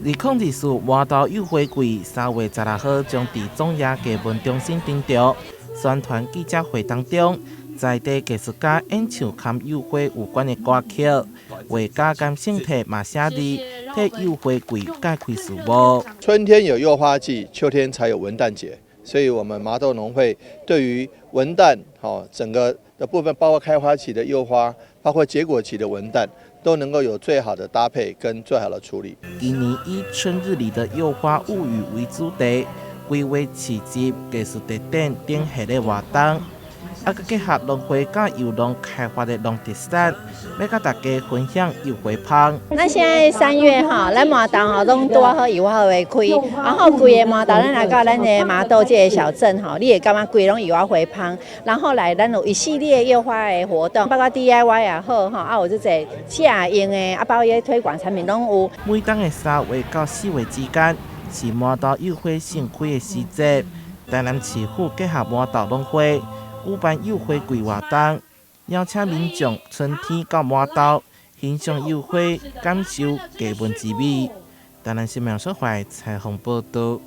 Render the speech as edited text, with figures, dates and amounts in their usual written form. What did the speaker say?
2024麻豆柚花季3月16號將佇總爺藝文中心登場。宣傳記者會當中，在地藝術家演唱和柚花有關的歌曲，畫家甘勝提嘛寫字，替柚花季蓋開序幕。春天有柚花季，秋天才有文旦節，所以我們麻豆農會對於文旦，整個的部分，包括開花期的柚花，包括結果期的文旦，都能夠有最好的搭配跟最好的處理。今年以春日裡的柚花物語為主題，規劃市集、藝術特展等系列活動，啊，閣結合農會佮柚農開發的農特產，欲佮大家分享柚花芳。咱現在3月吼，咱麻豆吼攏拄好柚仔花開，然後規个麻豆咱來到咱的麻豆這个小鎮吼，你會感覺規攏柚仔花芳。然後來咱有一系列柚花的活動，包括 DIY 也好吼，啊有這濟食用的，啊包括推廣產品攏有。每當的3月到4月之間，是麻豆柚花盛開的時節。台南市府結合麻豆農會舉辦柚花季活動，邀請民眾春天到麻豆欣賞柚花，感受藝文之美。台南新聞小懷採訪報道。